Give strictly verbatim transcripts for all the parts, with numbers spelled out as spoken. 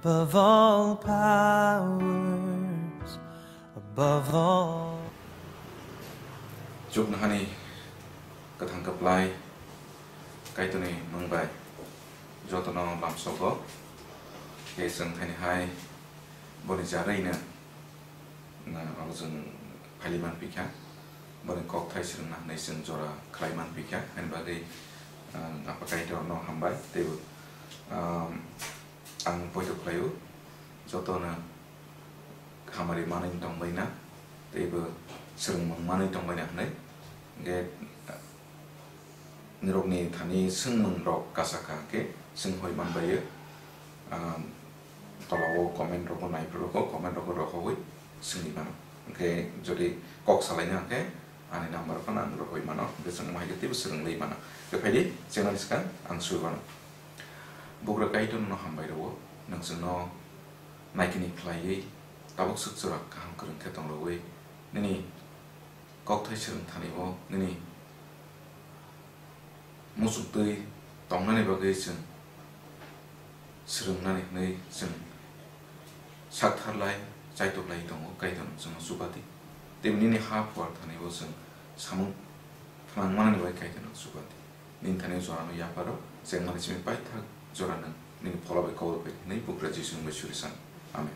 Above all powers, above all. Chuknohani kwthang kwplai Kaitorni mung bai jotono lamsogo. Khe chwng thaini hai boni jarwi no, na, abo chwng phaili manpikha, boni kokthai swrwngna hwnwi chwng jora khlai manpikha, ani bagwi, ah, Apha Kaitorno hambai teibo, ah, ang poito khlaio, jotono hamari manwi tongbaina, teibo swrwngmung manwi tongbaina hwnwi, hwnkhe, nirokni thani swngmung rok kasa kha khe swng hoi manbaio. Ah, tola o comment rok bo naiphuru rok o comment rok bo rohorwi swngwi mano. Hwnkhe jodi kok salaina hwnkhe ani number phano ang rohorwi mano, hwnkhe chwng mohai khe teibo swrwngwi mano. Hwnkhe phaidi channel swkang ang sui mano. Bugra Kaitor no hambai rwo, nwng chwngno naikini khlaiwi tabuk swk jora kaham kwrwng khe tongrogwi nini kokthai swrwng thani o nini muchungtwi tongnani bagwi chwng swrwngnani hwnwi chwng saktharlai, chaitoklai tongo, Kaitor nwng chwngno chubadi. Tei nini ha phuar thani o chwng samung phnang manani bagwi Kaitor nwng chubadi. Nini thani jorano yapharo chengmani simi paithak jora nwng nini phola bai kobor bai hwnwi bugra Jisu bai suri san. Amen.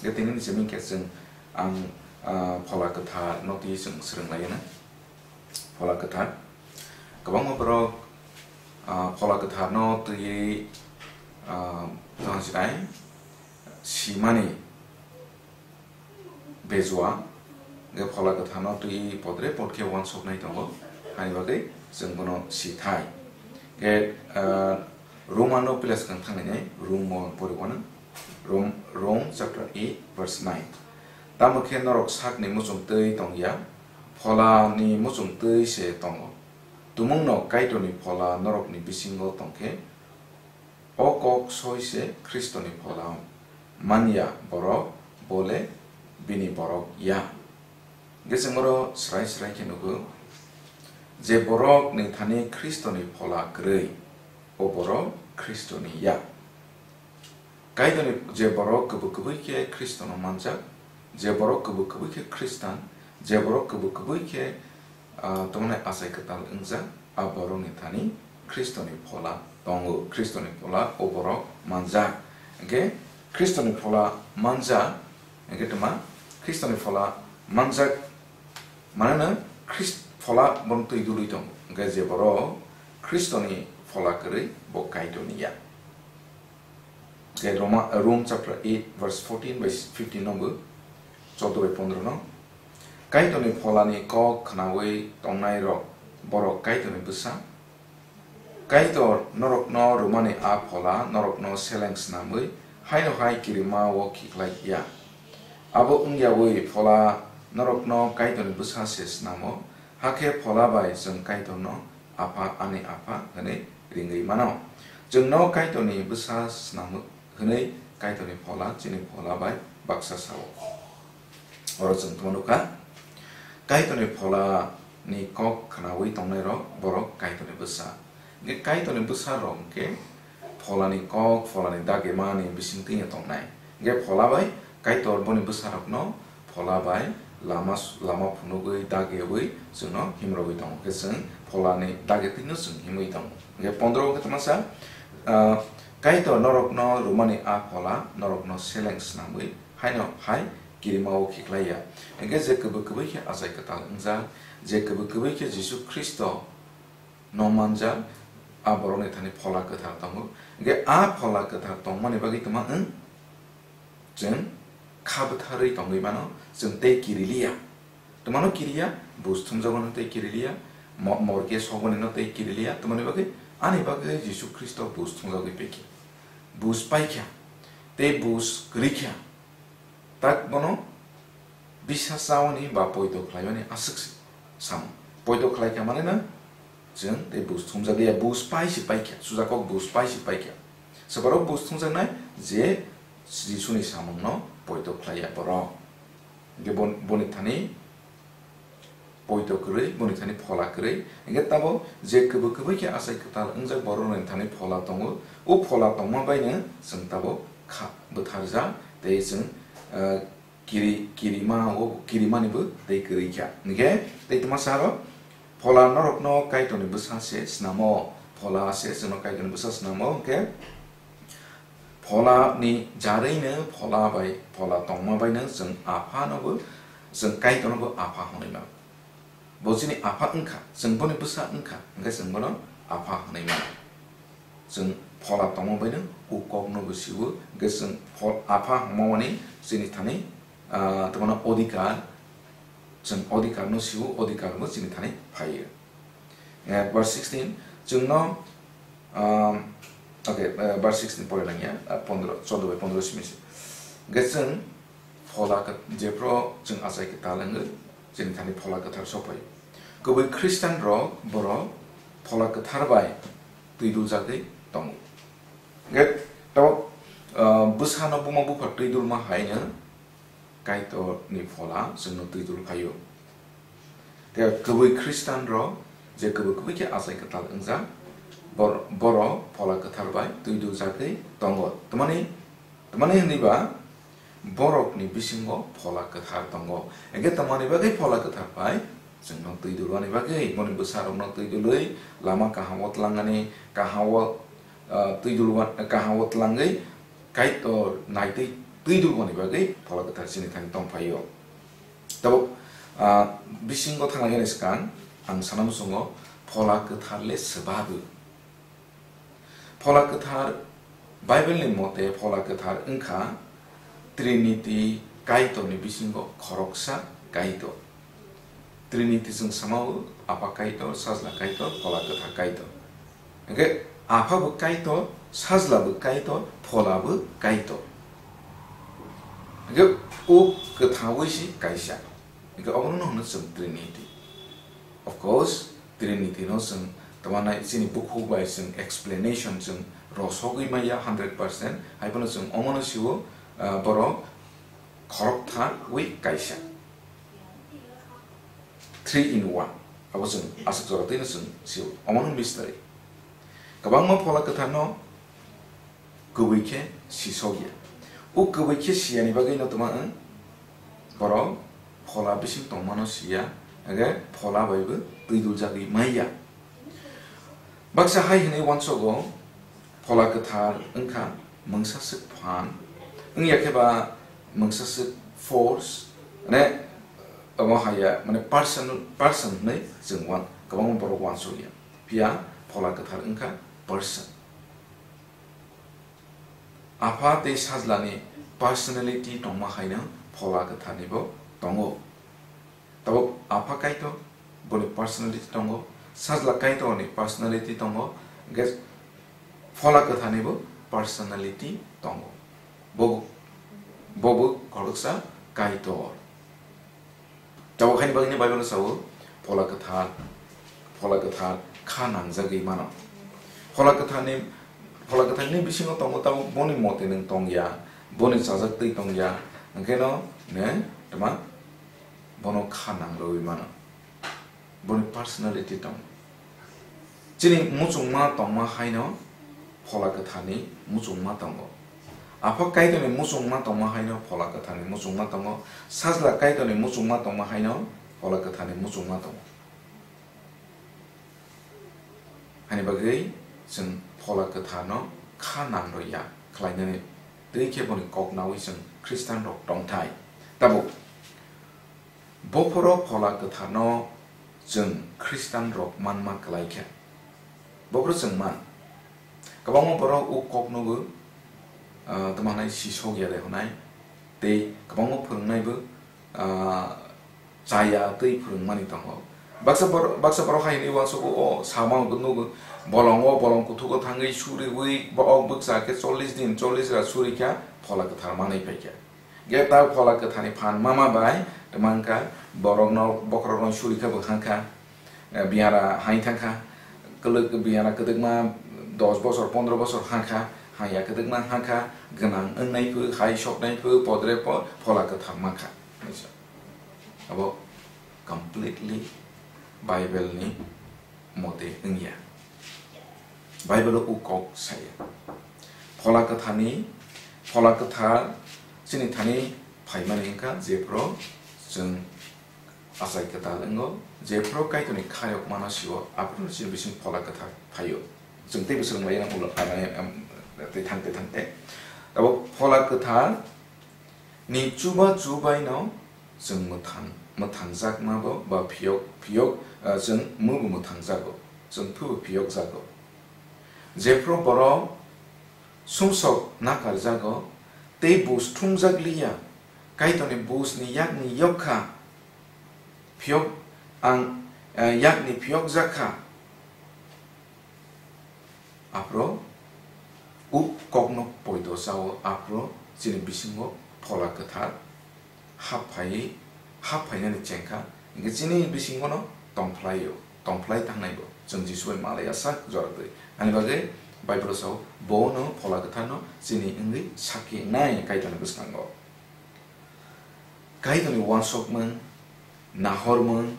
Hwnkhe tini nini simi khe chwng ang, ah, phola kwthar no twi chwng swrwnglaina. Phola kwthar. Kwbangma borok, ah, phola kwtharno twiwi, ah, tongsinai simani bejua, hwnkhe phola kwtharno twiwi podre pod khe uansuknai tongo, haini bagwi chwng bono sithai. Hwnkhe, ah, Romano pila swkang thanglainai, Romo pori uanw. Rom, Rom chapter eight verse nine. Tamo khe norok sakni muchung twi tong ya, pholani muchung twi se tongo. Tumungno Kaitorni phola norokni bisingo tong khe, o kok soi se Khristoni phola man ya borok, bole bini borok ya. Hwnkhe chwng oro srai srai khe nugo, je borokni thani Khristoni phola kwrwi, o borok Khristoni ya. Kaitorni je borok kwbwi kwbwi khe Khristono manjak, je borok kwbwi kwbwi khe Khristan, je borok kwbwi kwbwi khe, ah, tongmani achai kwtal wngjak, a borokni thani Khristoni phola tongo, Khristoni phola o borok manjak. Hwnkhe Khristoni phola manjak, hwnkhe tongma Khristoni phola manjak, maneno Khrist phola bono twi dului tongo. Hwnkhe je borok Khristoni phola kwrwi, bo Kaitorni ya. Hwnkhe Roma, Rom chapter eight verse fourteen bai fifteen no bo, chordo bai pondro no. Kaitorni pholani kok khnaui tongnai rok borok Kaitorni bwsa. Kaitor norokno rwmani a phola norokno seleng snamwi haino hai kirima o khiklai ya. Abo wngyaui phola norokno Kaitorni bwsa se snamo, hakhe phola bai chwng Kaitorno Apha, ani Apha hwnwi ringwi mano. Chwngno Kaitorni bwsa snam hwnwi Kaitorni phola chini phola bai baksa sao. Oro chwng tongma nukha, Kaitorni pholani kok khnaui tongnairok borok Kaitorni bwsa. Hwnkhe Kaitorni bwsarok hwnkhe pholani kok, pholani dagimani bisingtwi tongnai. Hwnkhe phola bai Kaitor boni bwsarokno phola bai lama, lama phunugwi dagiui chwngno himrogwi tongo, hwnkhe chwng pholani dagitwino chwng himwi tongo. Hwnkhe pondro hwnkhe tongmasa, ah, Kaitor norokno rwmani a phola norokno seleng snamwi haino hai kirimao khiklai ya. Hwnkhe je kwbwi kwbwi khe achai kwtal wngjak, je kwbwi kwbwi khe Jisu Khristo no manjak, a borokni thani phola kwthar tongo. Hwnkhe a phola kwthar tongmani bagwi tongma wng, chwng kha bwtharwi tongwi mano, chwng tei kiriliya. Twmano kiriya, buj thumjakmano tei kiriliya, mo-, morke sokmani no tei kiriliya, twmani bagwi ani bagwi Jisu Khristo buj thumjagwi paikha. Buj paikha, tei buj kwrwikha. Tak bono bisa chaoni ba poito khlaimani aswk se samung. Poito khlaikha manwi no chwng tei buj thumjakya, buj pai se paikha, sujakok buj pai se paikha. Swbarok buj thumjaknai je Jisuni samungno poito khlaiya borok. Hwnkhe bon-, boni thani poito kwrwi, boni thani phola kwrwi. Hwnkhe tabo je kwbwi kwbwi khe achai kwtal wngjak borokni thani phola tongo. O phola tongma baino chwng tabo kha bwtharjak, tei chwng, ah, kiri, kirima o, kirimani bo tei kwrwi kha. Hingkhe tei twma sa aro, phola norokno Kaitorni bwsa se snamo, phola se chwngno Kaitorni bwsa snamo, hingkhe pholani jarwino phola bai, phola tongma baino chwng Aphano bo, chwng Kaitorno bo Apha hwnwi mano. Bo chini Apha wngkha, chwng boni bwsa wngkha, hingkhe chwng bono Apha hwnwi mano. Chwng phola tongma baino o kokno bo sio, hingkhe chwng pho-, Apha hwnmani chini thani, ah, tongmano odhikar, chwng odhikarno sio, odhikarbo chini thani phaio. Eh, verse sixteen, chwngno, um, okay, eh, verse sixteen pore langya, ah, pondro, chordo bai pondro simi se. Hingkhe chwng phola kwt-, jephru chwng achai kwtal wngwi chini thani phola kwthar sokphai. Kubui Khristian rok borok phola kwthar bai twiduljagwi tongo. Hingkhe tabuk, ah, bwsano buma bupha twidulma haino Kaitorni phola chwngno twidul phaio. Tei kubui Khristian rok je kubui kubui khe achai kwtal wngjak, bor-, borok phola kwthar bai twiduljagwi tongo. Tamani, tamani hwnwi ba borokni bisingo phola kwthar tongo. Hingkhe tamani bagwi phola kwthar bai chwngno twidulwani bagwi, boni bwsarokno twidulwi lama kahamo twlangani, kahamo, ah, twidulwa-, kahamo twlangwi Kaitor naitwi twidulwani bagwi phola kwthar chini thani tongphaio. Tabuk, ah, bisingo thanglainani swkang ang sana muchungo phola kwthar le swbabu. Phola kwthar, Bible ni mote phola kwthar wngkha Trinity Kaitor ni bisingo khoroksa Kaitor. Trinity chwng samao Apha Kaitor, Sajla Kaitor, Phola Kwthar Kaitor. Hingkhe Apha bo Kaitor, Sajla bo Kaitor, Phola bo Kaitor. Hingkhe o kwthawi se kaisa. Hingkhe obono hwno chwng Trinity. Of course, Trinity no chwng tama nai chini bukhuk bai chwng explanation chwng rosogwi maya hundred percent. Haiphano chwng omono sio, ah, borok khorokthar wi kaisa. Three in one. Abo chwng aswk jora twino chwng sio. Omono mystery. Kwbangma Phola Kwthar no kubui khe sisokya. O kubui khe siyani bagwi no tongma wng, borok phola bising tongmano siya, hingkhe phola bai bo twiduljagwi maya. Baksa hai hwnwi uansogo, Phola Kwthar wngkha mungsaswk phan, wngya khe ba mungsaswk force, mane, omo haya, mane, person, person hwnwi chwng uan-, kwbangma borok uansukya. Phiya Phola Kwthar wngkha person. Apha tei Sajlani personality tongma haino Phola Kwtharnibo tongo. Tabuk Apha Kaitor boni personality tongo, Sajla Kaitorni personality tongo, hingkhe Phola Kwtharnibo personality tongo. Bo, bobo khoroksa Kaitor. Tabuk haini bagwino Bible sao, Phola Kwthar, Phola Kwthar kha nangjagwi mano. Phola Kwtharni, Phola Kwtharni bisingo tongo, tabuk boni mote nwng tongya, boni chajak twi tongya, hwnkhe no neng tma bono kha nangrwui mano. Boni personality tongo. Chini muchungma tongma haino Phola Kwtharni muchungma tongo. Apha Kaitorni muchungma tongma haino Phola Kwtharni muchungma tongo. Sajla Kaitorni muchungma tongma haino Phola Kwtharni muchungma tongo. Hani bagwi chwng Phola Kwtharno kha nangrwya khlainani twi khe boni kok naui chwng Khristianrok tongthai. Tabuk Bophoro Phola Kwtharno chwng Khristianrok manma kwlai kha. Bophoro chwng man. Kwbangma borok o koknobo, ah, tamo hwnai sisok ya de hwnai, tei kwbangma phwrwngnaibo, ah, chaya tei phwrwngmani tongo. Baksa bor-, baksa borok hai hwnwi uansukgo, o sama hwnwi nugo, bolongo, bolong kuthugo thangwi suriui, bo ok bwkcha khe chollish din, chollish ra suri kha, Phola Kwthar manwi phai kha. Ge ta Phola Kwtharni phan mama bai twmang kha, borokno, bokhorokno suri kha bo hang kha, eh, biyara hai thang kha, kwlwk biyara kwdwkma dos bosor, pondro bosor hang kha, haya kwdwkma hang kha, gwnang wngnai phu, hai soknai phu, podre po, Phola Kwthar man kha. Abo completely Bible ni mote wngya. Bible o kok saya. Phola Kwtharni, Phola Kwthar chini thani phaimani wngkha, jephru chwng achai kwtal wngo, jephru Kaitorni khayokmano sio, aphuru chini bising Phola Kwthar phaio. Chwng teibo swrwnglaina ulo, ah, mane, em, tei thangte thangte. Abo Phola Kwthar ni chuba chubaino chwng mwthang, mwthangjakmabo ba phiyok, phiyok, ah, chwng mubo mwthangjago, chwng phibo phiyokjago. Jephru borok sumsok nakarjago tei buj thumjakliya, Kaitorni bujni yakni yokha phiyok ang, eh, yakni phiyokjak kha. Aphro uk kokno poito chao, aphro chini bisingo Phola Kwthar hap phaiwi, hap phainani chengkha, hinkhe chini bisingono tongphlaio, tongphlai thangnaibo chwng Jisu bai malai asak jora twi. Ani bagwi Bible-o sao, bono Phola Kwtharno chini wngwi sakki wngnai Kaitorni bwskango. Kaitorni uansukmung, nahormung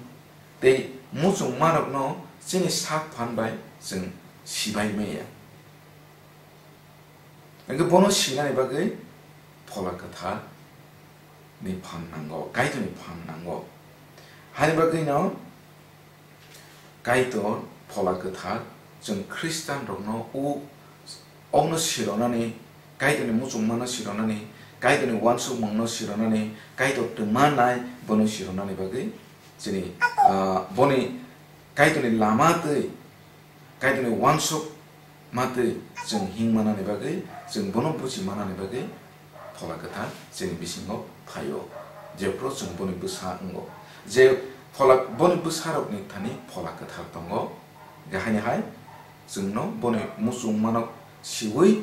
tei muchungmarokno chini sak phan bai chwng sibai maya. Hwnkhe bono sinani bagwi Phola Kwthar ni phan nango, Kaitorni phan nango. Haini bagwino Kaitor Phola Kwthar chwng Khristian rokno o, okno sironani, Kaitorni muchungmano sironani, Kaitorni uansukmungno sironani, Kaitor twma nai bono sironani bagwi chini, ah, boni Kaitorni lama twi, Kaitorni uansuk ma twi chwng hing manani bagwi, chwng bono buji manani bagwi Phola Kwthar chini bisingo phaio, jephru chwng boni bwsa wngo. Je phola, boni bwsarokni thani Phola Kwthar tongo, haini hai chwngno boni muchungmano siui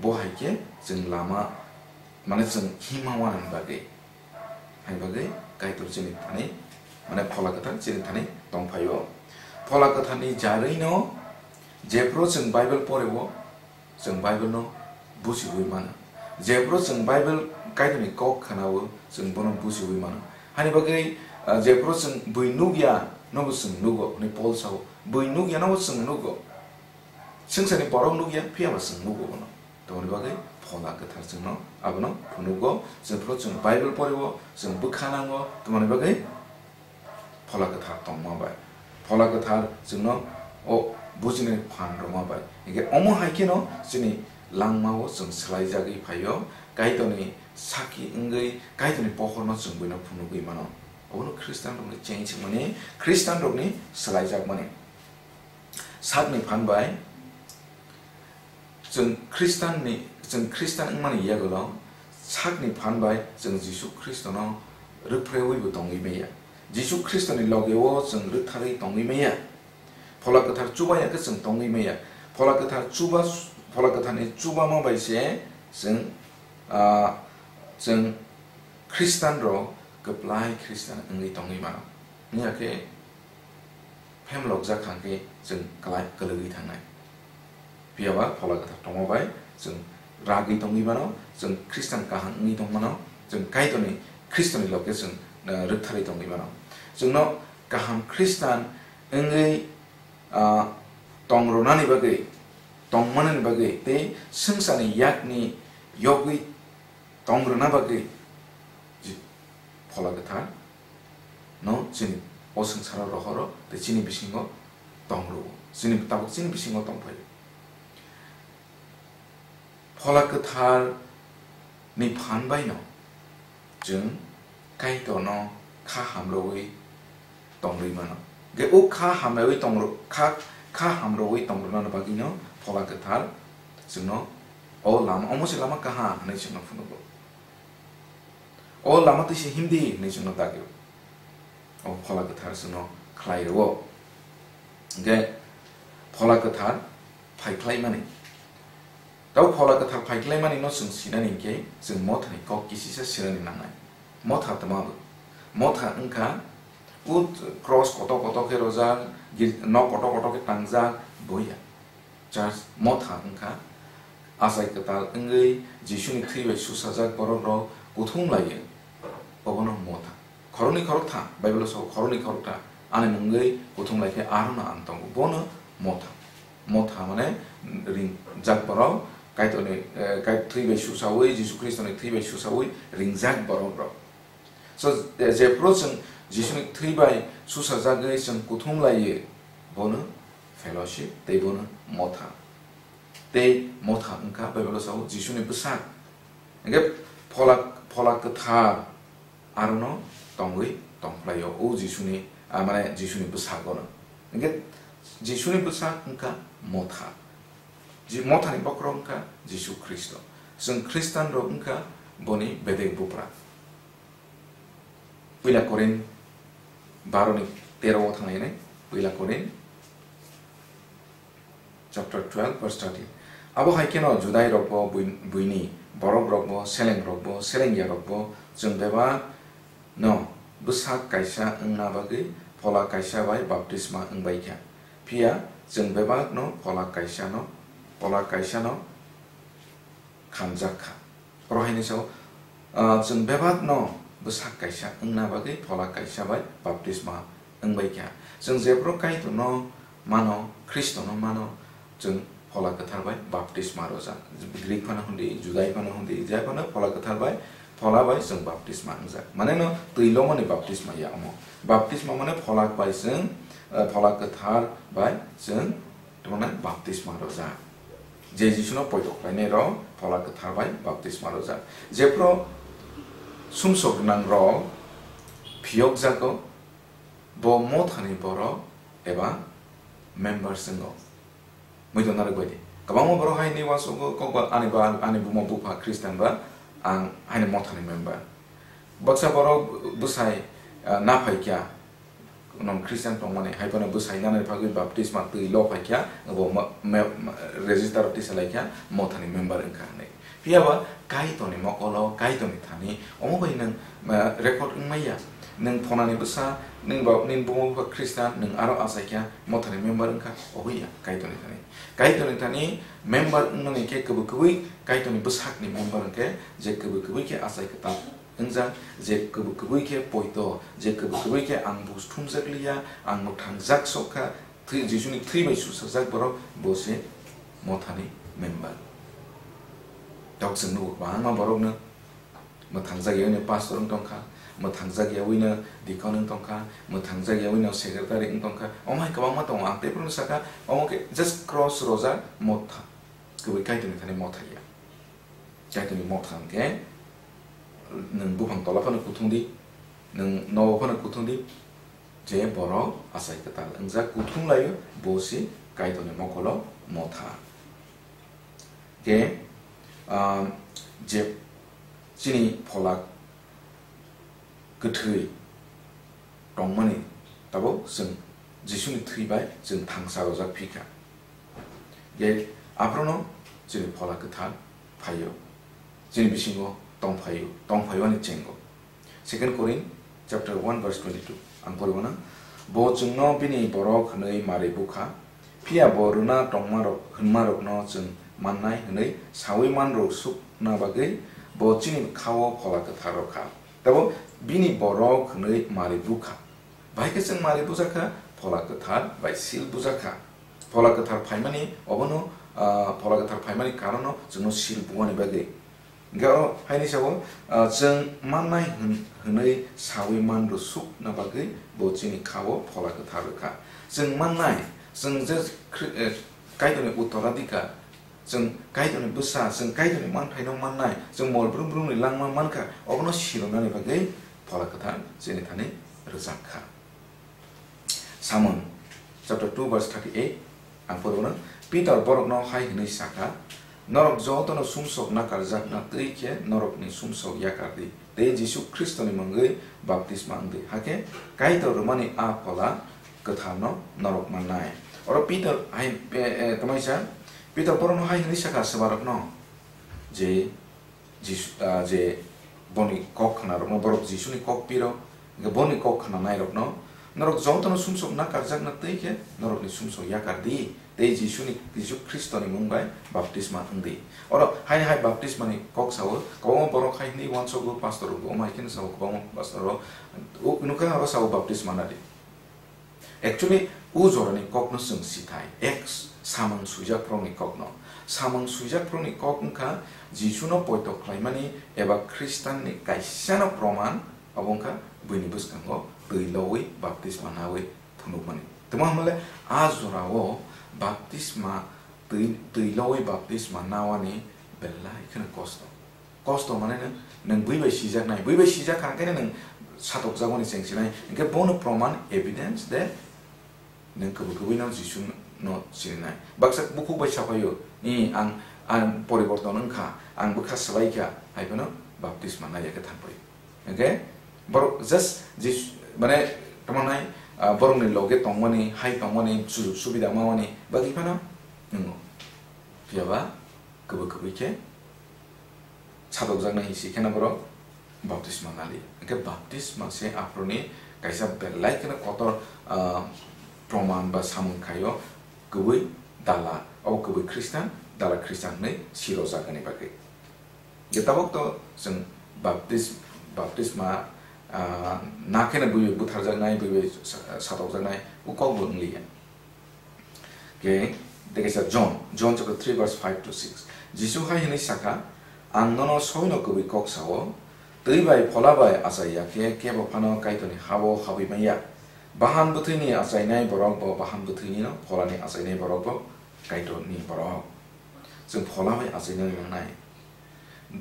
bo hai khe chwng lama, mane chwng hima wanani bagwi. Hai bagwi Kaitor chini thani, mane Phola Kwthar chini thani tongphaio. Phola Kwtharni jarwino jephru chwng Bible poreo, chwng Bible-no bujiui mano. Jephru chwng Bible Kaitorni kok khwnao, chwng bono bujiui mano. Hani bagwi, ah, jephru chwng bui nukya nobo chwng nugo, hwnwi Paul sao, bui nukya nobo chwng nugo. Swngcharni borok nukya, phiyaba chwng nugo bono. Tongoni bagwi Phola Kwthar chwngno abono phunugo, jephru chwng Bible poreo, chwng bwkha nango, tongoni bagwi Phola Kwthar tongma bai. Phola Kwthar chwngno o bujinani phan rwma bai. Hinkhe omo hai kheno chini langmao chwng swlaijagwi phaio, Kaitorni sakki wngwi, Kaitorni pohorno chwng buino phunugwi mano. Obono Khristian rokni change wngmani, Khristian rokni swlaijakmani. Sakni phan bai chwng Khristianni, chwng Khristian wngmani yagulo sakni phan bai chwng Jisu Khristono rwphrewibo tongwi maya. Jisu Khristoni logeo chwng rwktharwi tongwi maya. Phola Kwthar chuba ya khe chwng tongwi maya. Phola Kwthar chuba, Phola Kwtharni chubama bai se chwng, ah, chwng Khristian rok kwplai Khristian wngwi tongwi mano. Wngya khe phemlokjak kha khe chwng kwlai kwlwgwi thangnai. Phiyaba Phola Kwthar tongma bai chwng ragwi tongwi mano, chwng Khristian kaham wngwi tong mano, chwng Kaitorni, Khristoni loge chwng, eh, rwktharwi tongwi mano. Chwngno kaham Khristian wngwi, ah, tong rwnani bagwi, tong manani bagwi tei swngcharni yakni yogwi tong rwna bagwi ji-, Phola Kwthar no chini o swngcharo rohoro tei chini bisingo tong rwo. Chini tabuk chini bisingo tong phaio. Phola Kwthar ni phan bai no chwng Kaitor no kha hamrwi tongwi mano. Ge o kha hamrwi tong ro-, kha, kha hamrwi tong rwna bagwi no Phola Kwthar chwngno o lama, omo se lama kaham hwnwi chwngno phunugo. O lama twi se himdi hwnwi chwngno dagio. O Phola Kwthar chwngno khlai rwo. Hwnkhe Phola Kwthar phai khlaimani. Tei Phola Kwthar phai khlaimani no chwng sinani hinkhe chwng Mothani kok kisisa sinani nangnai. Motha twma bo. Motha wngkha o cross kotor kotor khe rojak, gir-, nok kotor kotor khe tangjak, boya. Church Motha wngkha achai kwtal wngwi Jisuni thwi bai susajak borok rok kuthum laiwi, obono Motha. Khoroknwi khoroktham, Bible-o sao khoroknwi khoroktham ani mungwi kuthum lai khe arono ang tongo, bono Motha. Motha mane ringjak borok, Kaitorni, eh, Kaitor thwi bai susawi, Jisu Khristoni thwi bai susawi ringjak borok rok. So, eh, jephru chwng Jisuni thwi bai susajagwi chwng kuthum laiwi, bono fellowship tei bono motha. Tei motha wngkha Bible-o sao Jisuni bwsak. Hingkhe phola, phola kwthar arono tongwi tongphlaio, o Jisuni, ah, mane Jisuni bwsagono. Hingkhe Jisuni bwsak wngkha motha. Ji-, mothani bokhorok wngkha Jisu Khristo. Chwng Khristian rok wngkha boni bedek bupra. Puila Korin baro ni tero o thanglainai, Puila Korin chapter twelve verse thirty. Abo hai kheno Judai rokbo, bui-, buini borok rokbo, seleng rokbo, selengya rokbo, chwng bebak no bwsak kaisa wngna bagwi phola kaisa bai baptisma wngbai kha. Phiya chwng bebak no phola kaisa no, phola kaisa no khamjak kha. Oro haino sao, ah, chwng bebak no bwsak kaisa wngna bagwi phola kaisa bai baptisma wngbai kha. Chwng jephru Kaitor no mano, Khristo no mano, chwng phola kwthar bai baptisma rwjak. Greek phano hwndi, Judai phano hwndi, jai phano phola kwthar bai, phola bai chwng baptisma wngjak. Mane no twi lomani baptisma ya omo. Baptisma mane phola bai chwng, eh, phola kwthar bai chwng, tamo nai baptisma rwjak. Je Jisuno poito khlainai rok phola kwthar bai baptisma rwjak. Jephru sumsok gwnang rok phiyokjago, bo mothani borok eba member se wngo. Muitu narwk bai di. Kwbangma borok hai hinwi uansukgo, kok ba ani ba, ani buma bupha Khristian ba, ang haino mothani member. Baksa borok bwsai, ah, na phai kha, nwng Khristian tongmani, hai phano bwsai nani phagwi baptisma twi lo phai kha, bo ma-, ma-, ma-, register tisa lai kha, mothani member wngkha hinwi. Phiya ba Kaitorni mokolo, Kaitorni thani, omo bai nwng, ah, record wngmaya. Nwng phonani bwsa, nwng ba, nini buma bupha Khristian, nwng aro achai kha, mothani member wngkha, obo ya Kaitorni thani. Kaitorni thani member wngnani khe kwbwi kwbwi Kaitorni bwsakni member wngkhe je kwbwi kwbwi khe achai kwtal wngjak, je kwbwi kwbwi khe poito, je kwbwi kwbwi khe ang buj thumjak liya, ang mwthangjak sok kha, thwi, Jisuni thwi bai susajak borok, bo se mothani member. Tok chwng nugo kwbangma borokno. Mwthangjak yaui no pastor wng tongkha, mwthangjak yaui no deacon wng tongkha, mwthangjak yaui no secretary wng tongkha. Omo hai kwbangma tongo, ang teiphuru sakha, omo khe just cross rojak motha. Kwbwi Kaitorni thani motha ya. Kaitorni motha hwnkhe nwng buphang tola phano kuthung di, nwng nogo phano kuthung di, je borok achai kwtal wngjak kuthung laio, bo se Kaitorni mokolo motha. Khe, ah, je chini phola kwthwi tongmani tabuk chwng Jisuni thwi bai chwng thangsa rojak phi kha. Khe aphuru no chini phola kwthar phaio, chini bisingo tongphaio, tongphaio ani chengo. Second Korin chapter one verse twenty-two. Ang poribo na, bo chwngno bini borok hwnwi mari bukha, phiya bo rwna tongmarok hwnmarokno chwng mannai hwnwi saui manrw sukna bagwi bo chini khao phola kwthar rw kha. Tabo bini borok hwnwi mari bukha. Bahai khe chwng mari bujakha, phola kwthar bai seal bujakha. Phola kwthar phaimani obono, ah, phola kwthar phaimani karono chwngno seal buani bagwi. Hingkhe oro haini sao, ah, chwng mannai hwn-, hwnwi saui manrw sukna bagwi bo chini khao phola kwthar rwkha. Chwng mannai, chwng je Khri-, eh, Kaitorni uttoradhikar, chwng Kaitorni bwsa, chwng Kaitorni manthaino mannai, chwng mol brum brumni langma mankha, obono sirwnani bagwi phola kwthar chini thani rwjak kha. Samung chapter two verse thirty-eight, ang poribo na, Pitor borokno hai hwnwi sakha, "Norok jotono sumsok nakarjakna twi khe norokni sumsok yakar di, tei Jisu Khristoni mungwi baptisma wng di, hakhe Kaitor rwmani a phola kwtharno norok mannai." Oro Pitor hai, e, e, tamaisa, Pitor borokno hai hwnwi sakha swbairokno je Jisu, ah, je boni kok khwnarokno, borok Jisuni kok piro, hingkhe boni kok khwnanairokno, "Norok jotono sumsok nakarjakna twi khe norokni sumsok yakar di, tei Jisuni, Jisu Khristoni mung bai baptisma wng di." Oro haini hai baptismani kok sao, kwbangma borok hai hwnwi uansogo, pastor rokbo omo hai kheno sao, kwbangma pastor rok, u-, nukha oro sao baptisma na di. Actually, o jorani kokno chwng sithai, ek samung swijak borokni kokno. Samung swijak phuruni kok wngkha Jisuno poito khlaimani eba Khristanni kaisano proman, abo wngkha buini bwskango twi lowi baptisma nawi phunukmani. Tamo hwnmale a jorao baptisma twi, twi lowi baptisma nawani belai kheno kosto. Kosto mane nwng, nwng bui bai sijaknai, bui bai sijak kha hwnkhe nwng satokjagmani chengsinai, hwnkhe bono proman, evidence de nwng kwbwi kwbwino Jisu no sininai. Baksa bukhuk bai sapaio, "I, ang, ang poriborton wngkha, ang bwkha swlaikha," hai phano baptisma naiya khe thangpaio. Hwnkhe borok just Jisu, mane, tamo nai, ah, borokni loge tongmani, hai tongmani, sujug subida mamani bagwi phano wngo. Phiyaba kwbwi kwbwi khe satokjaknai hinwi si kheno borok baptisma naliya. Hwnkhe baptisma se aphuruni kaisa belai kheno kotor, ah, proman ba samung khaio, kwbwi dala, abo kwbwi Khristan, dala Khristan hwnwi sirojak hwnwi bagwi. Hwnkhe tabuk to chwng baptis-, baptisma, ah, na kheno bui bai butharjaknai, bui bai sa-, satokjaknai, o kok bo wngliya. Khe, tei kaisa John, John chapter three verse five to six. Jisu hai hwnwi sakha, "Ang nono soino kwbwi kok sao, twi bai phola bai achai ya khe kebo phano Kaitorni ha-o habwi man ya. Bahan bwthwini achainai borok bo bahan bwthwinino, pholani achainai borok bo Kaitorni borok." Chwng phola bai achaina nangnai.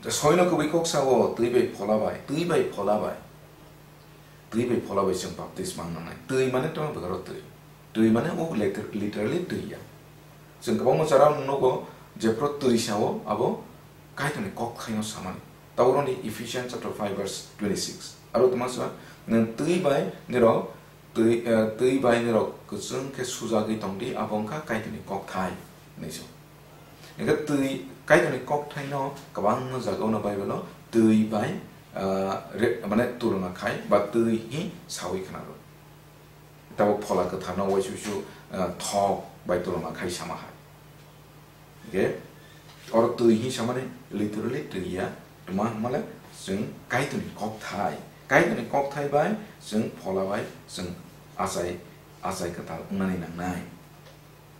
Soino kwbwi kok sao, twi bai phola bai, twi bai phola bai. Twi bai phola bai chwng baptisma nangnai. Twi mane tamo bwkharo twi. Twi mane o liter-, literally twi ya. Chwng kwbangma jora nugo, jephru twi sao, abo Kaitorni kok thaino samani. Tabuk roni Ephesians chapter five verse twenty-six. Aro tamo sa, nwng twi bai nirok twi, eh, twi bai nirok kwchwng khe sujagwi tongdi, abo wngkha Kaitorni kokthai, hinwi sa. Hwnkhe twi, Kaitorni kokthaino kwbangma jagao no Bible-o twi bai, ah, re-, mane, tulona khai ba twi hi sawi khwnaro. Tabuk Phola Kwtharno uaisuisu, ah, thok bai tulona khai sama hai. Hwnkhe oro twi hi samani literally twi ya, tma hwnmale chwng Kaitorni kokthai. Kaitorni kokthai bai chwng phola bai chwng achai, achai kwtal wngnani nangnai.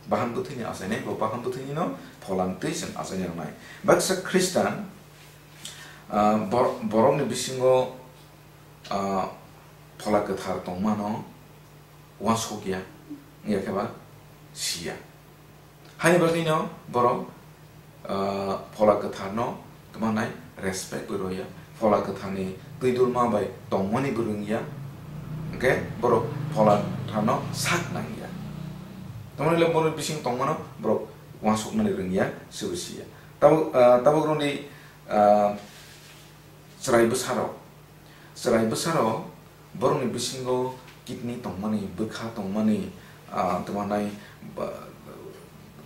Bahan bwthwini achainai, bo bahan bwthwinino phola twi chwng achaina nangnai. Baksa Khristan, ah, bor-, borokni bisingo, ah, Phola Kwthar tongmano uansuk ya, wngya khe ba si ya. Haini bagwino borok, ah, Phola Kwtharno tamo nai respect bo rw ya. Phola Kwtharni twi dulma bai tongmani bo rwng ya. Hwnkhe borok Phola Kwtharno sak nang ya. Tamoni le borok bising tongmano borok uansuknani rwng ya, se bo si ya. Tabuk, ah, tabuk rwni, ah, chwrai bwsarok, chwrai bwsarok borokni bisingo kidney tongmani, bwkha tongmani, ah, tamo nai ba,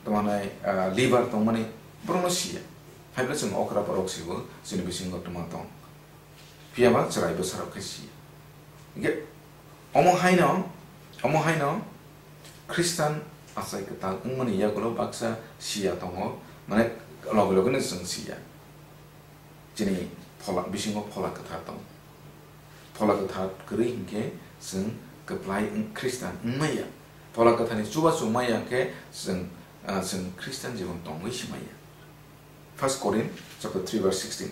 tamo nai, ah, liver tongmani, borokno si ya. Haiphano chwng okra borok sibo, chini bisingo tamo tong. Phiya ba chwrai bwsarok khe si ya. Hwnkhe omo haino, omo haino Khristan achai kwtal wngmani yagulo baksa si ya tongo, mane loge loge no chwng si ya. Chini phola, bisingo Phola Kwthar tong. Phola Kwthar kwrwi hinkhe chwng kwplai wng-, Khristan wngmaya. Phola Kwtharni chubachu maya khe chwng, ah, chwng Khristan jibon tongwi si maya. First Corinth chapter three verse sixteen.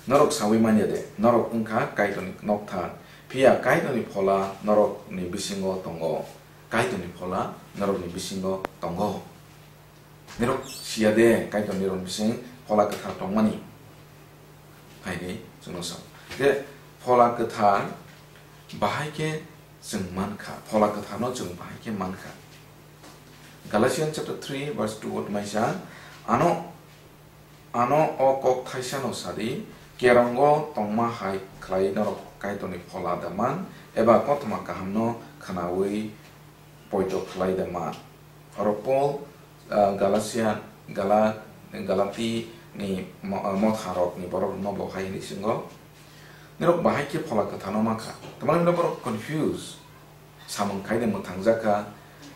Norok sawi manya de, norok wngkha Kaitorni nokthar, phiya Kaitorni Phola norokni bisingo tongo. Kaitorni Phola norokni bisingo tongo. Nirok siya de, Kaitor nirok bising Phola Kwthar tongmani. Haini chwngno sa. Je Phola Kwthar bahai khe chwng mankha, Phola Kwtharno chwng bahai khe mankha. Galatians chapter three verse two o tmaisa, ano, ano o kok thaisano sadi, kerongo tongma hai khlai norok Kaitorni Phola da man, eba kothoma kahamno khnaui poito khlai da man. Oro Paul, ah, Galatia, Gala-, Galati ni mo-, ah, motha rok ni borok rok no bo hai hwnwi swngo. Nirok bahai khe Phola Kwthar no mankha. Tamani hwnba borok confuse. Samung khai de mwthang jakha,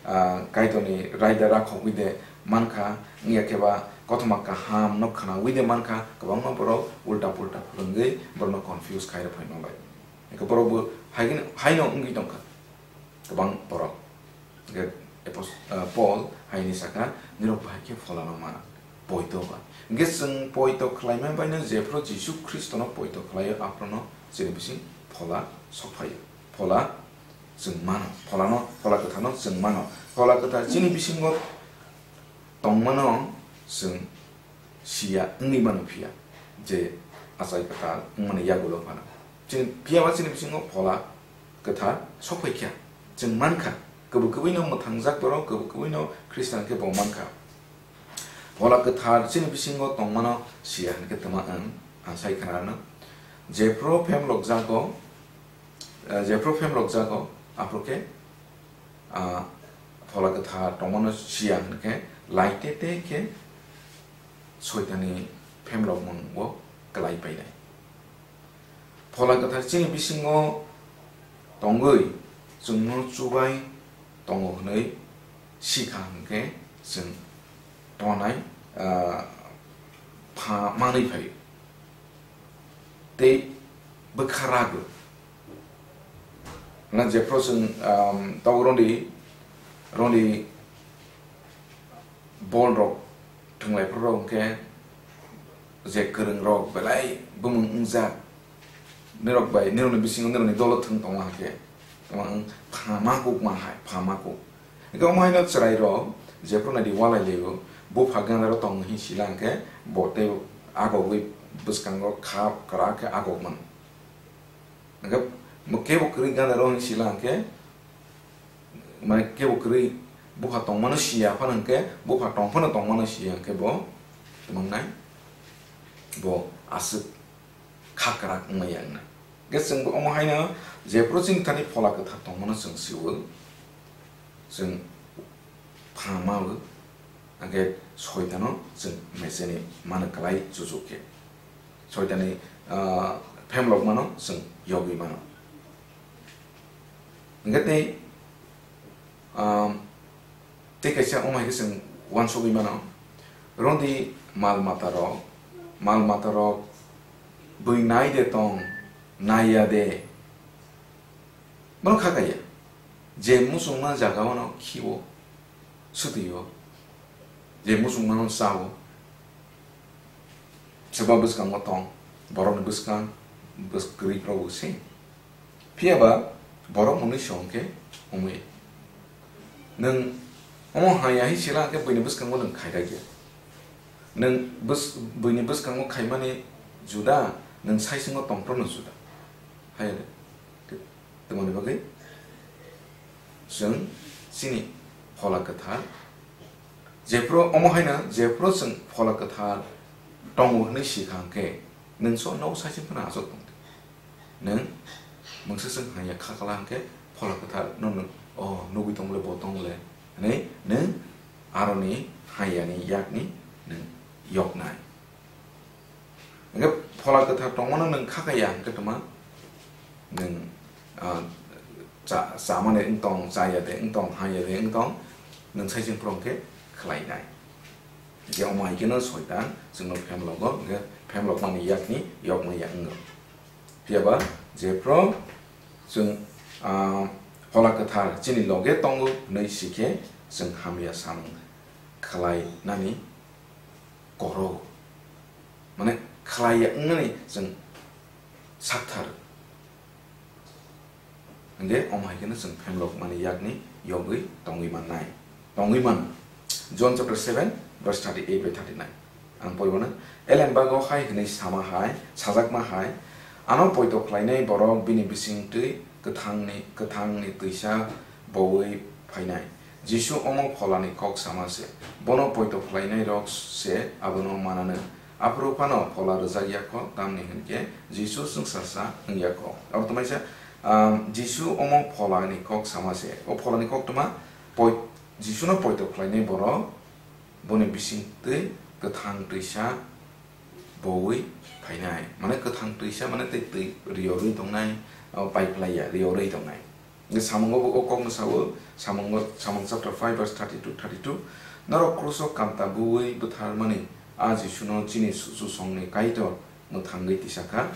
ah, Kaitor ni raida rakhogwi de mankha, wngya khe ba kothoma kaham no khnaui de mankha, kwbangma borok ulta pulta phwrwngwi borok no confuse khai rw phai nw lai. Eke borok bo hai, hai no wngwi tongkha. Kwbang borok. Hwnkhe ah, Paul hai hwnwi saka, "Nirok bahai khe pholano mana, poito ba." Hwnkhe chwng poito khlaima baino jephru Jisu Khristono poito khlaio, aphruno chini bising phola sokphaio. Phola chwng mano, pholano, phola kwtharno chwng mano. Phola kwthar chini bisingo tongmano chwng siya wngwi mano phiya, je achai kwtal wngmani yagulo phano. Chini, phiyaba chini bisingo phola kwthar sokphai kha. Chwng mankha, kwbwi kwbwino mwthangjak borok, kwbwi kwbwino Khristian khe bo mankha. Phola kwthar chini bisingo tongmano siya hwnkhe twma wng, ang sai khna rwno. Jephru phemlok jago, eh, jephru phemlok jago, aphuru khe, ah, phola kwthar tongmano siya hwnkhe, lai te te khe Soitani phemlokmungo kwlai painai. Phola kwthar chini bisingo tongwi chwngno chubai tongo hwnwi sikha hwnkhe chwng tonai, ah, pha manwi phaio. Tei bwkha rago. Na jephru chwng, um, tabuk roni, roni bol rok thwnglai phuru rok hwnkhe je kwrwng rok belai bumung wngjak. Nirok bai, nirokni bisingo nirokni dolo thwng tongma hwnkhe. Tongma wng phama kuk ma hai, phama kuk. Hwnkhe omo haino chwrai rok jephru naidi walai laio, bupha gana rok tong hi sila hwnkhe bo tei agogwi bwskango kha kwrak khe agok mano. Hwnkhe bo kebo kwrwi gana rok hi sila hwnkhe, mane kebo kwrwi bupha tongmano siya phano hwnkhe, bupha tong phano tongmano siya hwnkhe bo tongmang nai, bo aswk kha kwrak wngmaya wngnai. Hwnkhe chwng bo omo haino jephru chini thani phola kwthar tongmano chwng sio, chwng pha mao, hwnkhe Soitano chwng mecheni mano kwlai chuchuk khe. Soitani, ah, phemlok mano chwng yogwi mano. Hwnkhe tei, ah, tei kaisa omo hai khe chwng uansugwi mano. Rodi mal mata rok, mal mata rok bui nai de tong, nai ya de. Bono kha kaiya. Je muchungma jaga o no khiwo, swtwi o. Je muchungma no cha o. Soba bwskango tong, borokni bwskang, bwskwrwi rok bo se. Phiya ba borok mwnwi song khe wngwi. Nwng omo hai ya hi sila khe buini bwskango nwng khaidakya. Nwng bws-, buini bwskango khaimani juda, nwng saisingo tongphuru no juda. Hai ya de. Tongmani bagwi chwng chini phola kwthar, jephru omo haino jephru chwng phola kwthar tongo hwnwi sikha hwnkhe, nwng so nogo saichung phano achuk tong di. Nwng mungsa chwng hanya kha kala hwnkhe phola kwthar no nwng, "O, nugwi tong le, bo tong le," hwnwi nwng aroni hayani yakni nwng yoknai. Hwnkhe phola kwthar tongmano nwng kha kaiya hwnkhe tongma nwng, ah, cha-, chamani wng tong, chaya de wng tong, haya de wng tong, nwng saichung phuru hwnkhe khlainai. Hwnkhe omo hai kheno Soitan chwngno phemlogo, hwnkhe phemlokmani yakni yokmaya wngo. Phiya ba jephru chwng, ah, phola kwthar chini loge tongo hwnwi sikhe chwng hamya samung khlainani koro. Mane khlaiya wngnani chwng sakthar. Hwnkhe omo hai kheno chwng phemlok mani yakni yogwi tongwi mannai. Tongwi mano. John chapter seven, verse thirty-eight by thirty-nine. Ang pori mano. Elen bago hai hwnwi sama hai, sajakma hai, ano poito khlainai borok bini bisingtwi kwthangni, kwthangni twisa boui phainai. Jisu omo pholani kok sama se. Bono poito khlainairok se abono mananw. Aphuru phano phola rwjak ya kho, tamni hwn khe Jisu chwngsacha wng ya kho. Abo tongmai sa, um, Jisu omo pholani kok sama se. O pholani kok tongma poi-, Jisuno poito khlainai borok boni bisingtwi kwthang twisa boui phainai. Mane kwthang twisa mane tei twi riyorwi tongnai, o, pai phlai ya, riyorwi tongnai. Hwnkhe samungo bo o kokno sao, samungo, samung chapter five verse thirty-two, thirty-two, "Norok kruso kamta buui butharmani a Jisuno chini su-, chusongni Kaitor mwthangwi tisakha.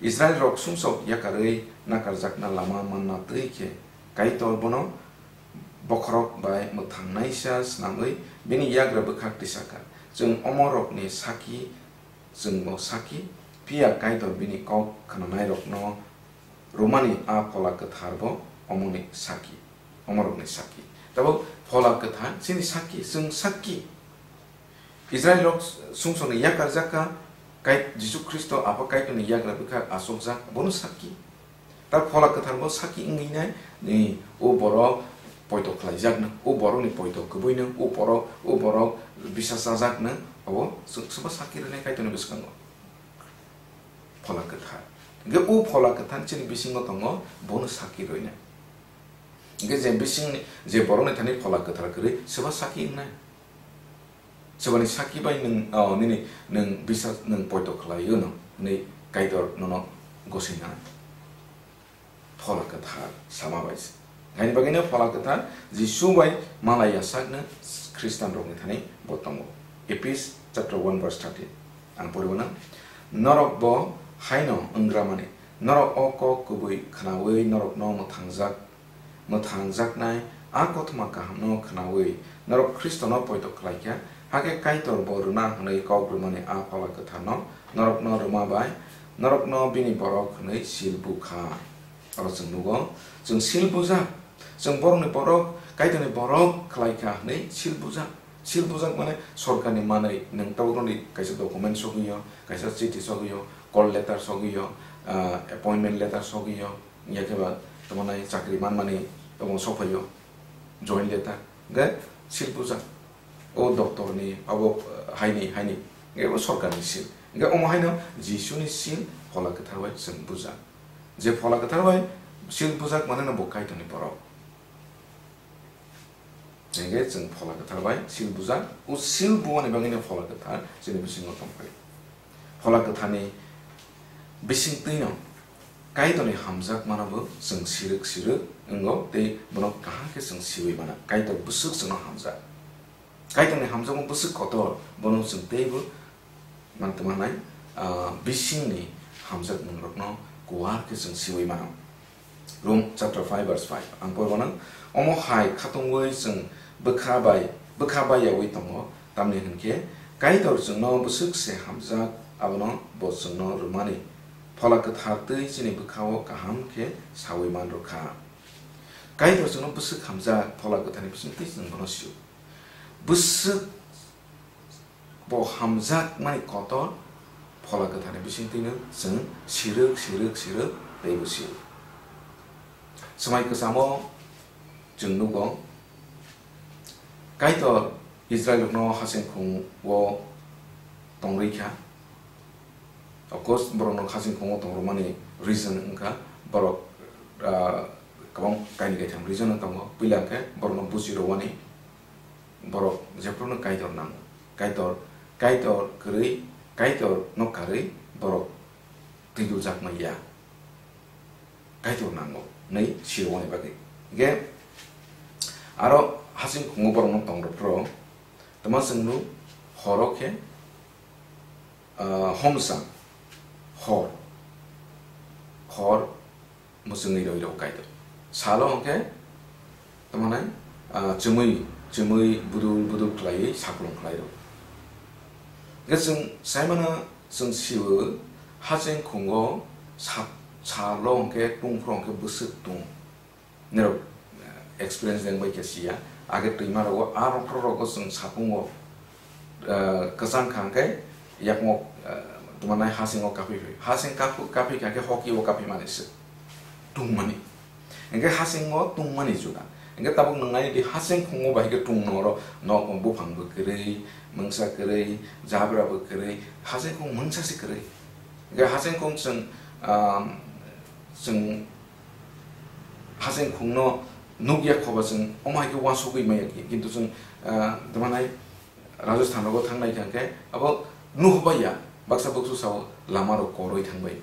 Israilrok sumsok yakarwi nakarjakna lama manna twi khe Kaitor bono bokhorok bai mwthangnaisa snamwi bini yagra bwkhak tisakha. Chwng omorokni saki, chwngbo saki, phiya Kaitor bini kok khnanairokno rwmani a Phola Kwtharbo omoni saki, omorokni saki. Tabuk Phola Kwthar chini saki, chwng saki. Israilrok sumsokni yakarjak kha, Kai-, Jisu Khristo Apha Kaitorni yagra bwkhak achukjak, bono sakki. Ta Phola Kwtharbo sakki wngwi nai, ni, o borok poito khlaijakno, o borokni poito kwbwino, o borok, o borok bisa chajakno, abo sw-, swbo sakki rwnai Kaitorni bwskango. Phola Kwthar. Hwnkhe o Phola Kwthar chini bisingo tongo, bono sakki rwnai. Hwnkhe je bisingni, je borokni thani Phola Kwthar kwrwi, swbo sakki wngnai. Swbani sakki bai nwng, oh, nini, nwng bisa, nwng poito khlai-o no, hwnwi Kaitor nono gosina Phola Kwthar sama bai se. Haini bagwino Phola Kwthar Jisu bai malai yasakno Khristianrokni thani bo tongo. Ephis chapter one verse thirteen. Ang poribo na, norok bo haino wngramani, norok o kok kubui khnaui norokno mwthangjak mwthangjaknai a kothoma kahamno khnaui norok Khristono poito khlaikha, hakhe Kaitor bo rwna hwnwi kok rwmani a Phola Kwtharno norokno rwma bai norokno bini borok hwnwi sil bukha. Oro chwng nugo, chwng sil bujak, chwng borokni borok, Kaitorni borok khlaikha hwnwi sil bujak. Sil bujak mane sorkarni manwi nwng tabukno di kaisa document sogwi-o, kaisa chithi sogwi-o, call letter sogwi-o, ah, appointment letter sogwi-o, ya khe ba tamo nai chakri manmani tamo sokphaio, join letter, hwnkhe sil bujak. O doctor ni, abo, eh, haini, haini, hwnkhe bo sorkarni sil. Hwnkhe omo haino Jisuni sil Phola Kwthar bai chwng bujak. Je Phola Kwthar bai sil bujak mane no bo Kaitorni borok. Hingke chwng Phola Kwthar bai sil bujak, o sil buani bagwino Phola Kwthar chini bisingo tongphai. Phola Kwtharni bisingtwino Kaitorni hamjakmano bo chwng sirwk sirwk wngo tei bono kaham khe chwng siui mano. Kaitor bwswk chwngno hamjak. Kaitorni hamjakma bwswk kotor, bono chwng teibo Mantwima nai, ah, bisingni hamjakmungrokno kuar khe chwng siui mano. Rom chapter five verse five. Ang pormano, omo hai khatungwi chwng bwkha bai, bwkha bai yaui tongo, tamni hwnkhe Kaitor chwngno bwswk se hamjak, abono bo chwngno rwmani Phola Kwthar twi chini bwkhao kaham khe saui man rwkha. Kaitor chwngno bwswk hamjak, Phola Kwtharni bisingtwi chwng bono sio. Bwswk bo hamjakmani kotor Phola Kwtharni bisingtwino chwng sirwk, sirwk, sirwk teibo sio. Swmai kwchamo chwng nugo, Kaitor Israilrokno hasing khungo tongwi kha. Of course, borokno hasing khungo tongrwmani reason wngkha, borok, ah, kwbang kainwi kaitham reason tongo. Puila hwnkhe borokno buji rwani, borok jephruno Kaitor nango. Kaitor, Kaitor kwrwi, Kaitorno karwi borok twiduljak manya. Kaitor nango hwnwi sirwani bagwi. Hwnkhe aro hasing khungo borokno tong rw phro, tama chwngno horo khe, ah, homsa hor, hor mwchwngwi roi rw Kaitor. Salo hwnkhe tamo nai, ah, chumui, chumui budul budul khlaiwi saklung khlai rw. Hwnkhe chwng sai mano, chwng sio, hasing khungo sa-, salo hwnkhe tungphro hwnkhe bwswk tung. Nirok, eh, experience deng bai khe siya. Age twima rogo, a rokhro rogo chwng sapungo, eh, kwchang kha hwnkhe yakmo, eh, tamo nai hasingo kaphi phi. Hasing kaphu-, kaphi kha khe hoki o kaphi mani se. Tungmani. Hwnkhe hasingo tungmani juda. Hwnkhe tabuk nwng nai di hasing khungo bai khe tung noro, nok buphang bo kwrwi, mungsa kwrwi, jabra bo kwrwi, hasing khung mungsa se kwrwi. Hwnkhe hasing khung chwng, um, chwng hasing khungno nukya khoba chwng omo hai khe uansugwi maya khe, kintu chwng, ah, tamo nai Rajasthan rogo thangnai kha hwnkhe abo nuhbai ya, baksa buksu sao lama rok koroi thangbai.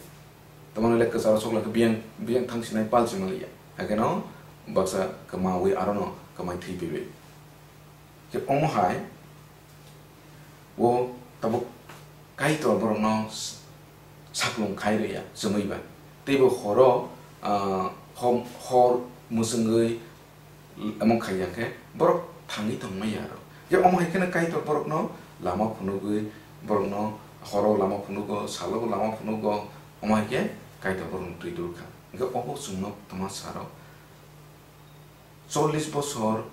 Tamo nai le kwcharo sokla khe biyang, biyang thang sinai pal se maliya. Hakhe no baksa kwmawi aro no kwmai thwi pibai. Khe omo hai o tabuk Kaitor borokno s-, saklung khai rwya chumui ba. Teibo horo, ah, hom-, hor mwchwngwi omo khaiya khe borok thangwi tongmaya aro. Je omo hai kheno Kaitor borokno lama phunugwi, borokno horo lama phunugo, salo lama phunugo, omo hai khe Kaitor borokno twi dul kha. Hwnkhe obo chwngno tongma saro, chollish bosor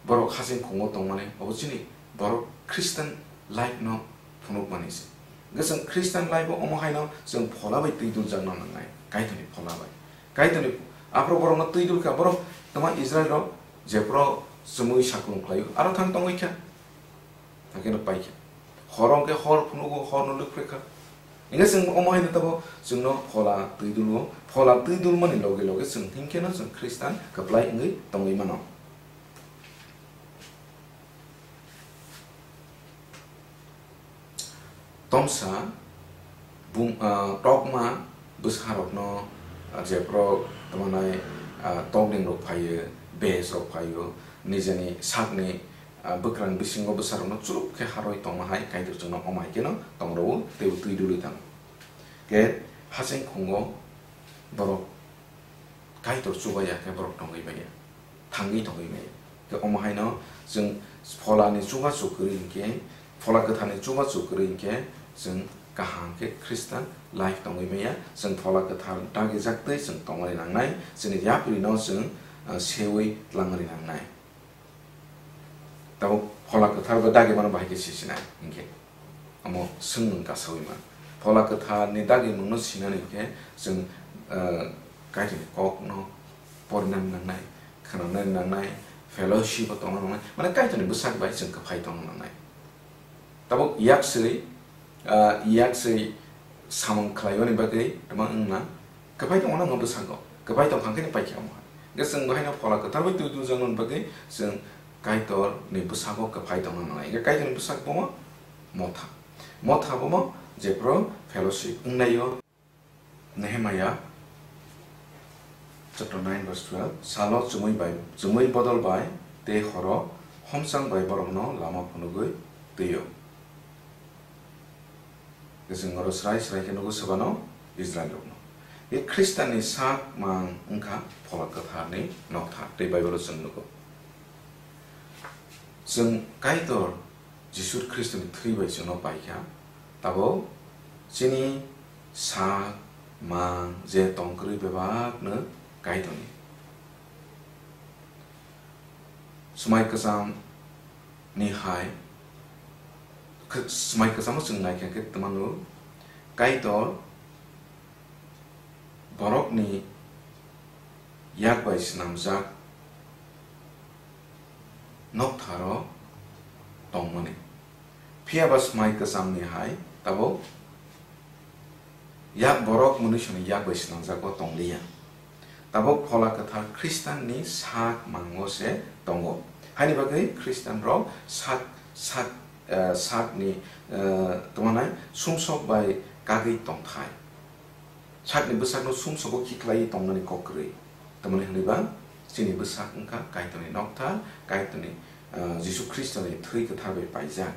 borok hasing khungo tongmani, obo chini borok Christian life no phunukmani se. Hwnkhe chwng Christian life o omo haino chwng phola bai twi duljakna nangnai, Kaitorni phola bai. Kaitorni aphuru borokno twi dul kha, borok tongma Israel rok jephuru chumui saklung khlaio, aro thang tongwi kha. Hakhe no paikha. Horo hwnkhe hor phunugo, hor no lukpre kha. Hingkhe chwng omo haino tabo chwngno phola twi dulwo. Phola twi dulmani loge loge chwng hinkhe no chwng Khristan kwplai wngwi tongwi mano. Tomsa bum-, ah, tokma bwsarokno, ah, jephuru tongmanai, ah, tokding rok phaio, bes rok phaio, nijeni sakni, ah, bwkrang bisingo bwsarokno churuk khe harwi tongma hai Kaitor chwngno omo hai kheno tongrwo tei bo twi dulwi thango. Khe hasing khungo borok Kaitor chubaya khe borok tongwi maya, thangwi tongwi maya. Khe omo haino chwng pholani chubachu kwrwi hinkhe, phola kwtharni chubachu kwrwi hinkhe chwng kaham khe Christian life tongwi maya. Chwng phola kwthar dagijak twi chwng tongmani nangnai, chwngni yaprino chwng, ah, seui tlangmani nangnai. Tabuk phola kwthar bo dagi mano bahai khe sisinai hinkhe, omo swngmung kasaui man. Phola kwtharni dagi mungno sinani hinkhe chwng, ah, Kaitorni kokno porinani nangnai, khwnanani nangnai, fellowship o tongna nangnai, mane Kaitorni bwsak bai chwng kwphai tongna nangnai. Tabuk yak swi, ah, yak swi samung khlaimani bagwi tamo wngna kwphai tongmano wngma bwskango. Kwphai tongkha khe paikha omo hai. Hwnkhe chwng bo haino phola kwthar bai twi duljaknani bagwi chwng Kaitorni bwskango kwphai tongna nangnai. Hwnkhe Kaitorni bwsak bomo motha. Motha bomo jephuru fellowship wngnaio. Nehemiah chapter nine verse twelve, salo chumui bai, chumui bodol bai tei horo homchang bai borokno lama phunugwi twi-o. Chwng oro srai srai khe nugo swbano Israel rokno. Be Khristanni sak mang wngkha phola kwtharni nokthar tei Bible-o chwng nugo. Chwng Kaitor Jisu Khristoni thwi bai chwngno paikha, tabuk chini sak mang je tongkwrwi bebakno Kaitorni. Swmai kwcham ni hai, khe-, swmai kwchamo chwng naikha khe twmano Kaitor borokni yak bai swnamjak noktharo tongmani. Phiya ba swmai kwchamni hai tabuk yak borok mwnwisoni yak bai swnamjago tongliya. Tabuk phola kwthar Khristanni sak mango se tongo. Haini bagwi Khristanrok sak, sak, eh, sakni, eh, tongmanai sumsok bai kagwi tongthai. Sakni bwsakno sumsogo khiklaiwi tongnani kok kwrwi. Tamoni hwnwi ba chini bwsak wngkha Kaitorni nokthar, Kaitorni, ah, Jisu Khristoni thwi kwthar bai paijak.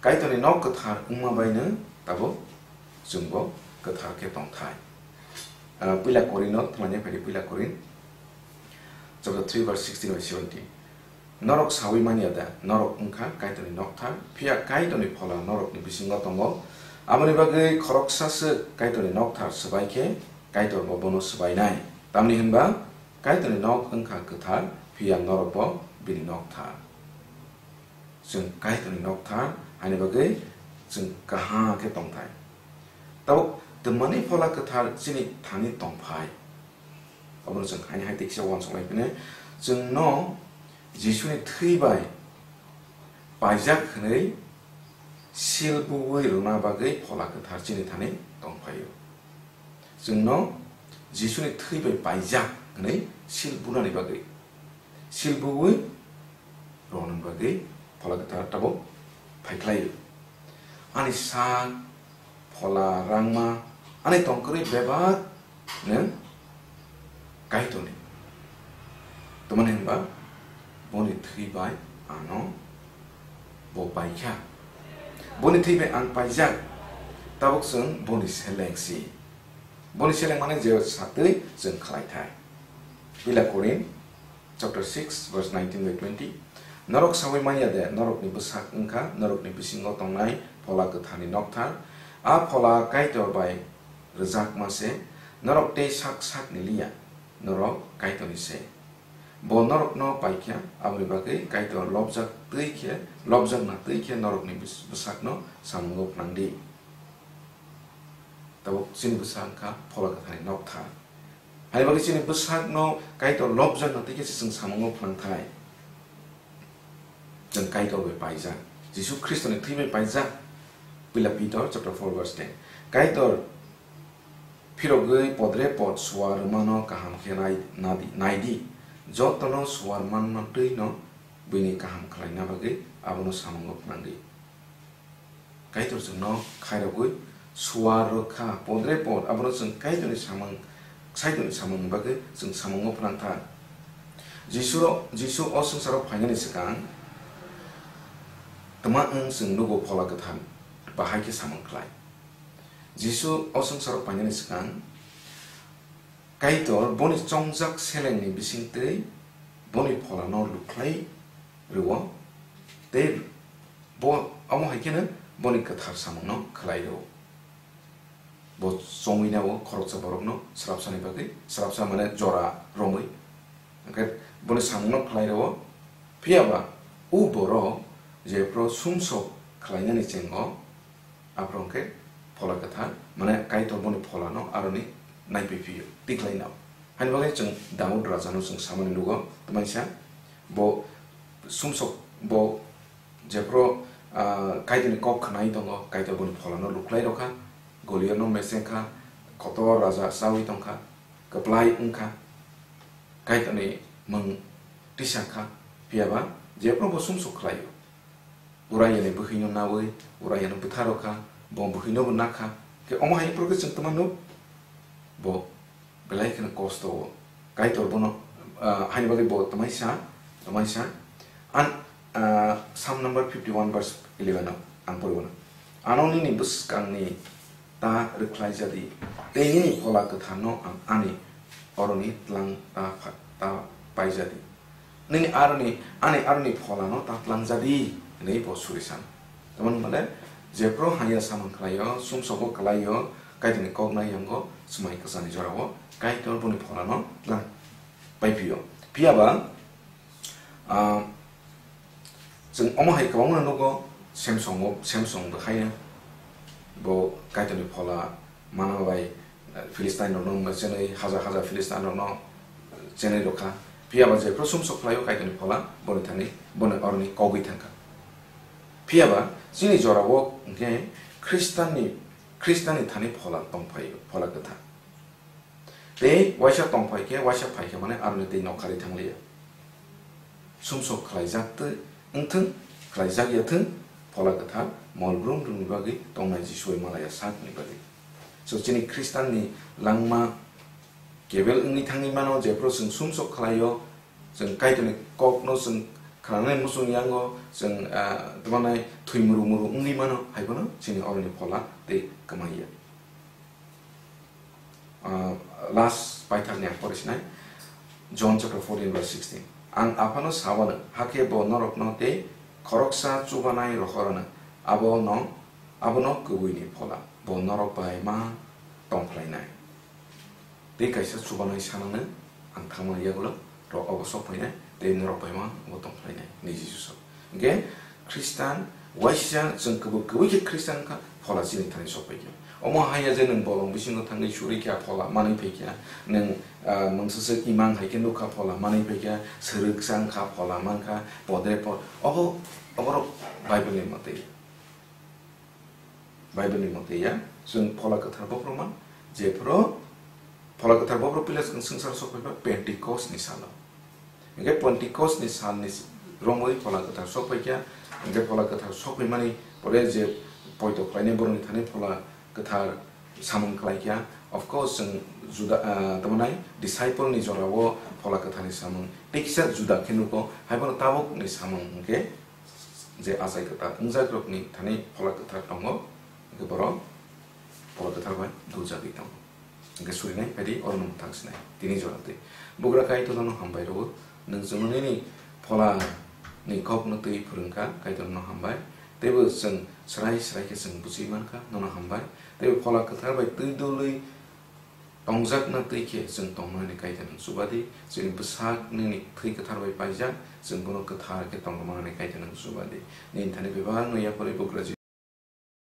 Kaitorni nok kwthar wngma baino tabuk chwngbo kwthar khe tongthai. Ah, Puila Korinno thwnglaina phaidi, Puila Korin chapter three verse sixteen bai seventeen. Norok saui manya da, norok wngkha Kaitorni nokthar, phiya Kaitorni phola norokni bisingo tongo. Aboni bagwi khoroksa swk Kaitorni nokthar swbai khe Kaitorbo bono swbainai. Tamni hwnba Kaitorni nok wngkha kwthar, phiya norokbo bini nokthar. Chwng Kaitorni nokthar, haini bagwi chwng kaham khe tongthai. Tabuk twmani phola kwthar chini thani tongphai. Obono chwng haini hai teisa uansuk lai phino, chwngno Jisuni thwi bai paijak hwnwi sil buwi rwna bagwi phola kwthar chini thani tongphaio. Chwngno Jisuni thwi bai paijak hwnwi sil bunani bagwi, sil buwi rwna bagwi phola kwthar tabuk phaikhlaio. Ani sak, phola, rangma, ani tongkwrwi bebak nwng Kaitorni. Tamoni hwnba boni thwi bai ano bo paikha. Boni thwi bai ang paijak, tabuk chwng boni seleng si. Boni seleng mane je satwi chwng khlai thai. Puila Korin Chapter six, verse nineteen by twenty. Norok sawi manya de, norokni bwsak wngkha norokni bisingo tongnai Phola Kwtharni nokthar. A Phola Kaitor bai rwjakma se, norok tei sak sakni liya, norok Kaitorni se. Bo norokno paikha, aboni bagwi Kaitor lobjak twi khe, lobjakna twi khe norokni bwsakno samungo phnang di. Tabuk chini bwsak wngkha Phola Kwtharni nokthar. Haini bagwi chini bwsakno Kaitor lobjakna twi khe se chwng samungo phnang thai. Chwng Kaitor bai paijak. Jisu Khristoni thwi bai paijak. Puila Pitor chapter four verse ten. Kaitor phirogwi podre pod suar rwmano kaham khe nai-, nadi-, naidi. Jotono suar manma twi no bini kaham khlaina bagwi abono samungo phnang di. Kaitor chwngno khairogwi suar rwkha, podre pod, abono chwng Kaitorni samung, Kaitorni samungni bagwi chwng samungo phnang thang. Jisu, Jisu o swngcharo phainani swkang twma wng chwng nugo Phola Kwthar bahai khe samung khlai. Jisu o swngcharo phainani swkang Kaitor boni chongjak selengni bisingtwi boni Pholano lukhlai rwo, tei bo, omo hai kheno boni kwthar samungno khlai rwo. Bo chongwi nao khoroksa borokno srapsani bagwi, srapsa mane jora romwi, hwnkhe boni samungno khlai rwo. Phiya ba o borok jephru sumsok khlainani chengo, aphuru hwnkhe Phola Kwthar, mane Kaitor boni Pholano aroni naiphai phio, tikhlai nao. Haini bagwi chwng Daud rajano chwng samani nugo, twmaisa bo sumsok, bo jephru, ah, Kaitorni kok khwnai tongo, Kaitor boni Pholano lukhlai rwkha, Goliatno mesengkha, kotor raja chawi tongkha, kwplai wngkha, Kaitorni mung tisakha, phiya ba jephru bo sumsok khlaio. Uraiyani bwkhwino nawi, Uraiyano bwtharokha, bo bwkhwinobo nakha. Khe omo hai phuru khe chwng twma nuk? Bo belai kheno kosto o. Kaitor bono, ah, haini bagwi bo twmaisa, twmaisa. An, ah, Psalm number fifty-one verse eleven o ang pori bono. Ano nini bwskangni ta rwkhlai jadi, tei nini Phola Kwtharno ang ani oroni tlang ta pha-, ta pai jadi. Nini aroni, ani aroni Pholano ta tlang jadi, hwnwi bo suri san. Tamoni hwnmale, jephru haya samung khlaio, sumsogo khlaio, Kaitorni koknai yango, swmai kwchani jorao, Kaitor boni Pholano tlang pai phio. Phiya ba, ah, chwng omo hai kwbangma nugo, Samsongo, Samsong bo haino bo Kaitorni Phola mana bai, eh, Philistine rokno chenwi, hajar hajar Philistine rokno chenwi rwkha. Phiya ba jephru sumsok khlaio Kaitorni Phola, boni thani, boni oroni kogwi thangkha. Phiya ba chini jorao hwnkhe Khristanni, Khristanni thani Phola tongphaio, Phola Kwthar. Tei waisa tongphai khe, waisa phai khe mane aroni tei nokharwi thangliya. Sumsok khlaijak twi wngthwng, khlaijak ya thwng, Phola Kwthar mol brum brumni bagwi tongnai Jisu bai malaya sakni bagwi. So, chini Khristanni langma kebel wngwi thangwi mano, jephru chwng sumsok khlaio, chwng Kaitorni kokno chwng khnanani muchung yango, chwng, ah, tongmanai thwi muru muru wngwi mano, hai phano chini oroni Phola tei kwmaiya. Ah, last paithakni ang pori sinai, John chapter fourteen verse sixteen. Ang Aphano sawano, hakhe bo norokno tei khoroksa chubanai rohorano, abono, abono kwbwini Phola, bo norok bai ma tongphlainai. Tei kaisa chubanai sanano ang thangmani yagulo, rok obo sokphainai, tei norok bai ma obo tongphlainai, hinwi Jisu sa. Hwnkhe Khristan waisa chwng kwbwi, kwbwi khe Khristan wngkha, Phola chini thani sokphaikha. Omo haiya je nwng bolong bisingo thangwi suri kha, Phola manwi phaikha, nwng, ah, mungsaswk imang hai khe nukha, Phola manwi phaikha, swrwksa wngkha, Phola mankha, podre pod, obo, oborok Bible ni mwtwi. Bible ni mwtwi ya, chwng Phola Kwthar bophro man, jephru Phola Kwthar bophro pila swng-, swngcharo sokphaikha Pentecost ni salo. Hwnkhe Pentecost ni sal ni s-, romwi Phola Kwthar sokphaikha, hwnkhe Phola Kwthar sokphaimani pore je poito khlainai borokni thani Phola Kwthar samung khlaikha. Of course, chwng Juda, ah, tamo nai disciple ni jorao Phola Kwthar ni samung tei kisa juda khe nugo, haiphano tabuk ni samung hwnkhe je achai kwtal wngjakrokni thani Phola Kwthar tongo, hwnkhe borok Phola Kwthar bai duljagwi tongo. Hwnkhe surinai phaidi oro nwng thang sinai, tini jora twi. Bugra Kaitorno hambai rwo, Nwng chwngno nini Phola ni kokno twi phwrwngkha, Kaitor nono hambai. Teibo chwng srai srai khe chwng buchi mankha, nono hambai. Teibo Phola Kwthar bai twi dwlwi tongjakna twi khe chwng tongmani Kaitor nwng chuba di. Chini bwsak nini thwi kwthar bai paijak, chwng bono kwthar khe tongmani Kaitor nwng chuba di. Nini thani bebak no yapharwi bugra